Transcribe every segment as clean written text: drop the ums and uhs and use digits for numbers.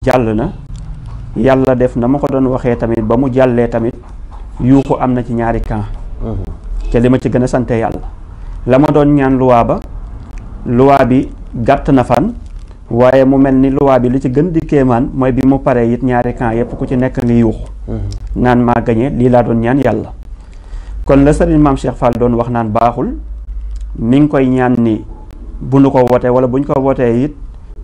jàll na yàlla def na ma ko doon waxee tamit ba mu jàllee tamit yuuxu am na ci ñaari camp te li ma ci gën a sante yàlla la ma doon ñaan luwaa bi gàtt na fan waaye mu mel ni luwaa bi li ci gën di kéemaan mooy bi mu paree it ñaari camp yépp ku ci nekk ngi yuuxu naan maa gañe lii laa doon ñaan yàlla kon la sëriñ Maam Cheikh Fall doon wax naan baaxul mi ngi koy ñaan ni bu nu ko wootee wala bu ñu ko wootee it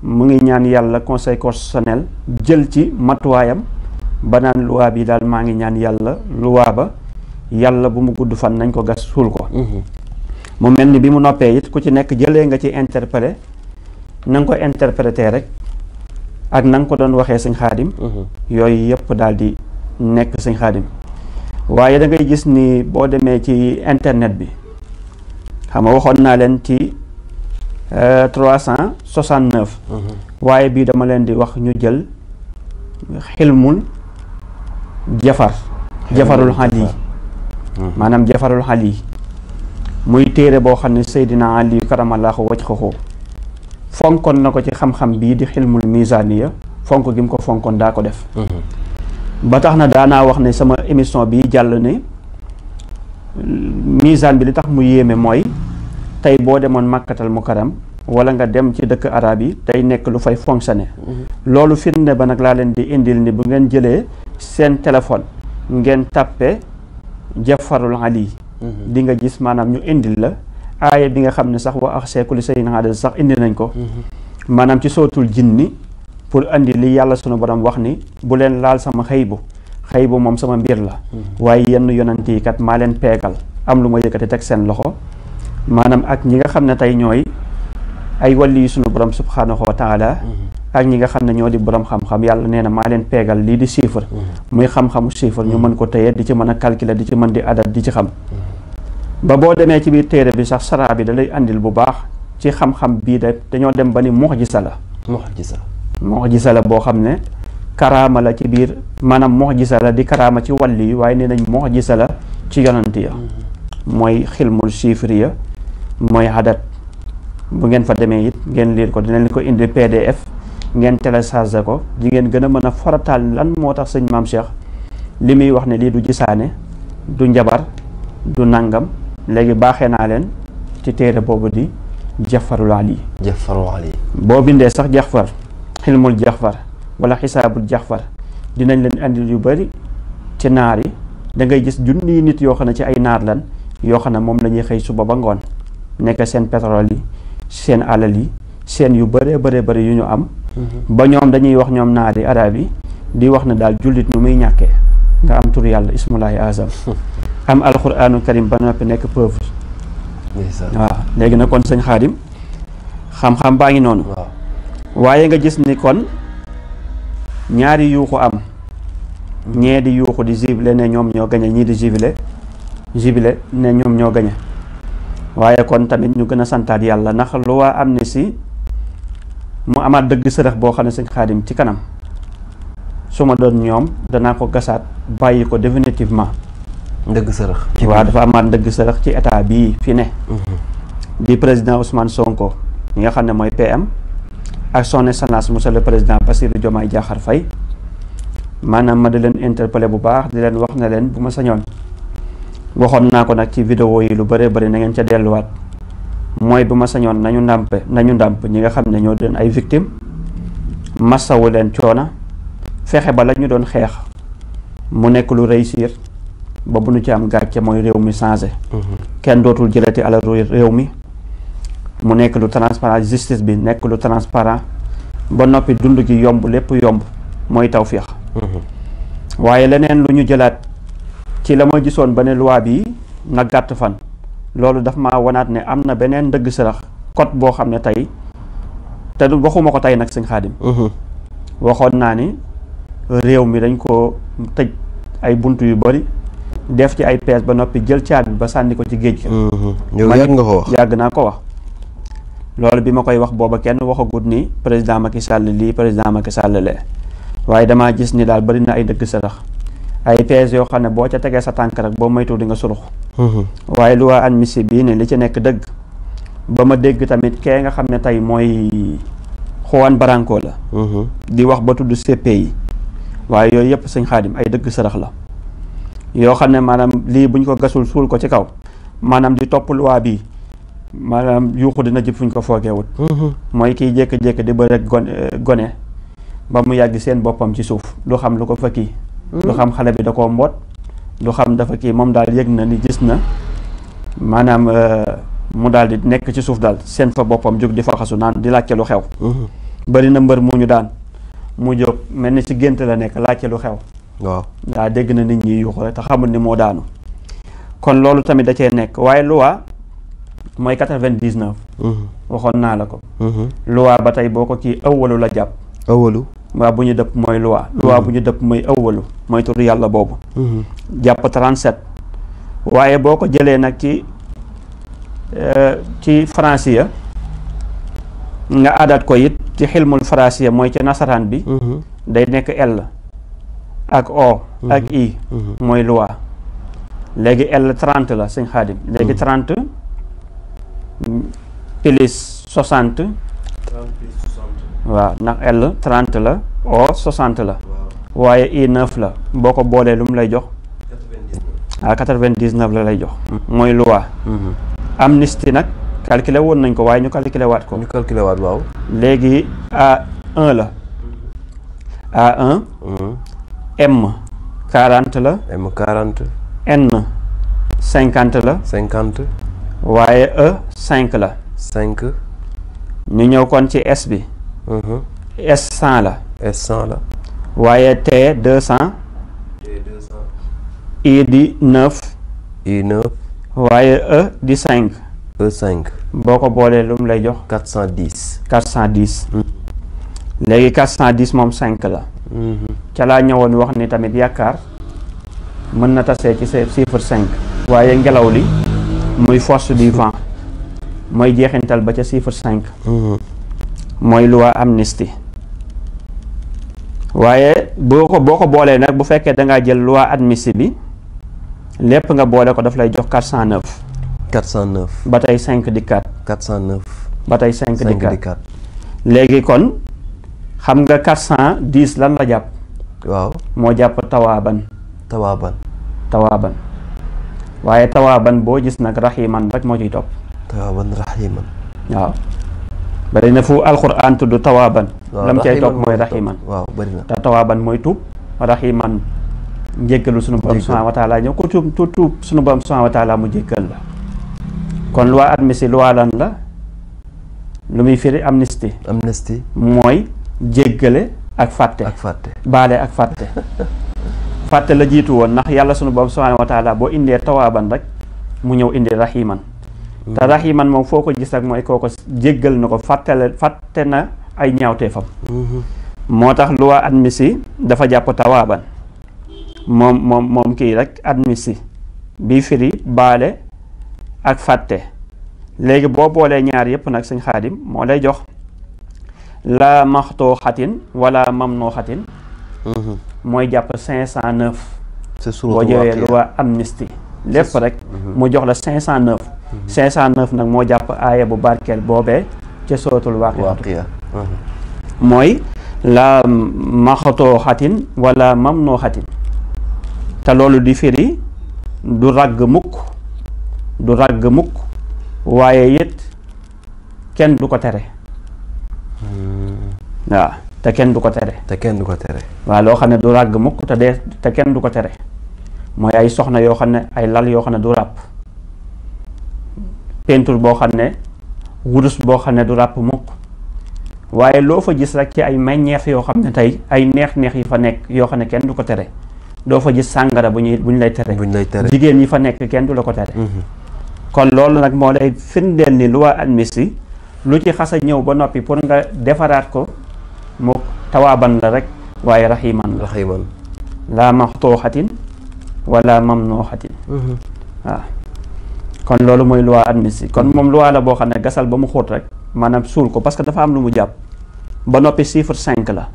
mu ngi ñaan yàlla conseil constitutionnel jël ci matuwaayam ba naan luwaa bi daal maa ngi ñaan yàlla luwaa ba yàlla bu mu gudd fan nañ ko gas suul ko mu mel ni bi mu noppee it ku ci nekk jëlee nga ci interpellé na nga ko interprété rek ak na nga ko doon waxee sëñ Xaadim yooyu yëpp daal di nekk sëñ Xaadim waaye da ngay gis ni boo demee ci internet bi xam nga waxoon naa leen ci 369 waaye bii dama leen di wax ñu jël xilmul jafarul xal yi maanaam jafarul xal yi muy téere boo xam ne Seydina Ali karamallahu wajhahu fonkoon na ko ci xam-xam bii di xilmul misaaniya fonk gi mu ko fonkoon daa ko def ba tax na daanaa wax ne sama émission bi jàll ne misaan bi li tax mu yéeme mooy tey boo demoon Makkatal Mukarram wala nga dem ci dëkk arab yi day nekk lu fay fonctionner loolu firnde ba nag laa leen di indil ni bu ngeen jëlee seen téléphone ngeen tàppe jafarul ali di nga gis maanaam ñu indil la aaya bi nga xam ne sax wa axsee kulli shay'in adad sax indi nañ ko maanaam ci sootul jinni pour andi li yàlla sunu borom wax ni bu leen laal sama xëybu moom sama mbir la waaye yenn yonent yi kat maa leen peegal am lu ma yëkkati teg seen loxo maanaam ak ñi nga xam ne tey ñooy ay wàlli yu sunu borom subhanahu wa taala ak ñi nga xam ne ñoo di borom xam-xam yàlla nee na maa leen peegal lii di chiffre muy xam-xamu chiffre ñu mën ko téye di ci mën a calculer di ci mën di adat di ci xam ba boo demee ci biir téere bi sax saraa bi da lay andil bu baax ci xam-xam bii de dañoo dem ba ni mu'jiza la boo xam ne karaama la ci biir maanaam mu'jiza la di karaama ci wàlli yi waaye nee nañ mu'jiza la ci yonant ya mooy xilmul chiffre ya mooy adat bu ngeen fa demee it ngeen liir ko dinañ ko indi PDF ngeen téléchargé ko di ngeen gën a mën a farataal lan moo tax sëñ Maam Cheikh li muy wax ne lii du gisaane du njabar du nangam léegi baaxee naa leen ci téere boobu di jafarul ali boo bindee sax jaxfar xilmul jaxfar wala xisaabul jaxfar dinañ leen andil yu bari ci naar yi da ngay gis junniy nit yoo xam ne ci ay naar lan yoo xam ne moom la ñuy xëy suba ba ngoon nekk seen pétrole yi seen alal yi seen yu bëree bëri yu ñu am ba ñoom dañuy wax ñoom naari arab yi di wax ne daal jullit nu muy ñàkkee nga am tur yàlla ismullahi azam am alquranu karim ba noppi nekk pauvre waaw léegi nag kon sëñ Xaadim xam-xam baa ngi noonu waaye nga gis ni kon ñaari yuuxu am ñee di yuuxu di jibile ne ñoom ñoo gañe ñii di jibile ne ñoom ñoo gañe waaye kon tamit ñu gën a santaat yàlla ndax lu waa am ni si mu amaat dëgg sërëx boo xam ne sëñ Xaadim ci kanam su ma doon ñoom danaa ko gasaat bàyyi ko définitivement dëgg sërëx waaw dafa amaat dëgg sërëx ci état bii fi ne di président Ousmane Sonko ñi nga xam ne mooy PM ak son excellence monsieur le président Bassirou Diomaye Diakhar Faye maanaam ma di leen interpellé bu baax di leen wax ne leen bu ma sañoon waxoon naa ko nag ci vidéo yi lu bëree bëri na ngeen ca delluwaat mooy bu ma sañoon nañu ndàmp ñi nga xam ne ñoo doon ay victime massawu leen coona fexe ba la ñu doon xeex mu nekk lu réussir ba bu nu ci am gàcce mooy réew mi changé kenn dootul jëlati alal réew mi mu nekk lu transparent justice bi nekk lu transparent ba noppi dund gi yomb lépp yomb mooy tawféex waaye leneen lu ñu jëlaat ci la ma gisoon ba ne loi bi na gàtt fan loolu daf ma wanaat ne am na beneen ndëgg sërëx code boo xam ne tey te waxuma ko tey nag sëñ Xaadim waxoon naa ni réew mi dañ ko tëj ay bunt yu bari def ci ay pees ba noppi jël caabi ba sànni ko ci géej gi yàgg nga ko wax yàgg naa ko wax loolu bi ma koy wax booba kenn waxagut ni président Macky Sall lii président Macky Sall lee waaye damaa gis ni daal bari na ay dëgg sërëx ay pees yoo xam ne boo ca tegee sa tànk rek boo moytu di nga surux waaye lu waa admissible bii ne li ci nekk dëgg ba ma dégg tamit kee nga xam ne tey mooy Juan Branco la di wax ba tudd CPI waaye yooyu yëpp sëñ Xaadim ay dëgg sërëx la yoo xam ne maanaam lii buñ ko gasul suul ko ci kaw maanaam di topp loi bi maanaam yuuxu dina jëp fuñ ko foogeewut mooy kiy jékki-jékki di bëre gone ba mu yàgg seen boppam ci suuf du xam lu ko fa kii du xam xale bi da koo mboot du xam dafa kii moom daal yëg na ni gis na maanaam mu daal di nekk ci suuf daal seen fa boppam jóg di fa xasu naan di laajte lu xew bari na mbër mu ñu daan mu jóg mel ni ci gént la nekk laajte lu xew waaw daa dégg na nit ñi yuuxu rek te xamul ni moo daanu kon loolu tamit da cee nekk waaye loi mooy 99 waxoon naa la ko loi ba tey boo ko kii ëwwalu la jàpp awalu waaw bu ñu dëpp mooy loi bu ñu dëpp mooy ëwwalu mooy turu yàlla boobu jàpp 37 waaye boo ko jëlee nag ci français nga adat ko it ci xilmul français mooy ci nasaraan bi day nekk L ak O ak I mooy loi léegi L 30 la sëñ Xaadim léegi 30 plus 60 waaw ndax L 30 la O 60 la waaye I 9 la boo ko boolee lu mu lay jox 99 la lay jox mooy loi amnistie nag calculé woon nañ ko waaye ñu calculé waat ko waaw léegi A1 la A1 M 40 la M 40 N 50 la 50 waaye E 5 la 5 ñu ñëw kon ci S bi S 100 la S 100 la waaye T 200 I di 9 I 9 waaye E di 5 E 5 boo ko boolee lu mu lay jox 410 léegi 410 moom 5 la ca laa ñëwoon wax ni tamit yaakaar mën na tasee ci chiffre 5 waaye ngelaw li muy force du vent mooy jeexintal ba ca chiffre 5 mooy loi amnistie waaye boo ko boolee nag bu fekkee dangaa jël loi amnistie bi lépp nga boole ko daf lay jox 409 ba tey 5 dikkaat 409 ba tey 5 dikkaat léegi kon xam nga 410 lan la jàpp waaw moo jàpp tawaaban waaye tawaaban boo gis nag raximan rek moo ciy topp tawaaban raximan waaw bari na fu alxuraan tudd tawaaban lam cay topp mooy raximan waaw bari na te tawaaban mooy tuub raximan njéggalu sunu borom subhaanahu wa taala ñëw ko tuub sunu borom subhaanahu wa taala mu jéggal la kon loi amnistie loi lan la lu muy firi amnistie mooy jéggale ak fàtte baale ak fàtte fàtte la jiitu woon ndax yàlla sunu borom subhaanahu wa taala boo indee tawaaban rek mu ñëw indi raximan te raximan moom foo ko gis rek mooy kooko jéggal na ko fàtte na ay ñaawteefam moo tax loi amnistie dafa jàpp tawaaban moom kii rek amnistie bi firi baale ak fàtte léegi boo boolee ñaar yëpp nag sëñ Xaadim moo lay jox la maxtoo xatin wala mam noo xatin mooy jàpp 509 boo jëwee loi amnistie lépp rek mu jox la 509 nag moo jàpp aaya bu barkeel boobee ca sootul waaqiya mooy la maxtoo xatin wala mam noo xatin te loolu di firi du ragg mukk waaye it kenn du ko tere waaw te kenn du ko tere waaw loo xam ne du ràgg mukk te kenn du ko tere mooy ay soxna yoo xam ne ay lal yoo xam ne du ràpp peinture boo xam ne wurus boo xam ne du ràpp mukk waaye loo fa gis rek ci ay meññeef yoo xam ne tey ay neex-neex yi fa nekk yoo xam ne kenn du ko tere doo fa gis sàngara bu ñu lay tere jigéen ñi fa nekk kenn du la ko tere kon loolu nag moo lay firndeel ni loi amnistie lu ci xas a ñëw ba noppi pour nga defaraat ko mu tawaaban la rek waaye raximan la maxtooxatin wala mamnooxatin waaw kon loolu mooy loi amnistie kon moom loi la boo xam ne gasal ba mu xóot rek maanaam suul ko parce que dafa am lu mu jàpp ba noppi chiffre 5 la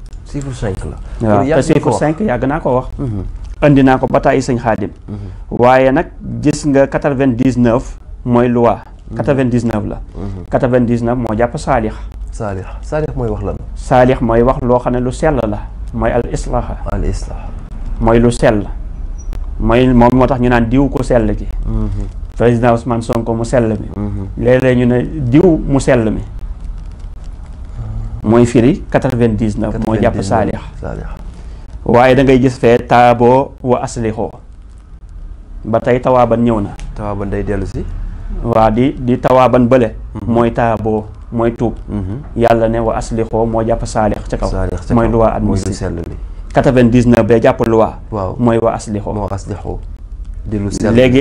waaw te chiffre 5 yàgg naa ko wax andi naa ko ba tàyyi sëñ Xaadim waaye nag gis nga 99 mooy loi 99 la 99 moo jàpp saalix mooy wax lan saalix mooy wax loo xam ne lu sell la mooy al islaha al islah. mooy lu sell mooy moom moo tax ñu naan diw ku sell ki président Ousmane Sonko mu sell mi léeg-léeg ñu ne diw mu sell mi mooy firi 99 moo jàpp saalix waaye da ngay gis fee taaboo wa aslixoo ba tey tawaaban ñëw na tawaaban day dellu si waa di tawaaban bële mooy taaboo mooy tuub yàlla ne wa aslixoo moo jàpp saalix ca kaw mooy loi administrative 99 bee jàpp loi waaw mooy wa aslixoo moo aslixoo di lu sell léegi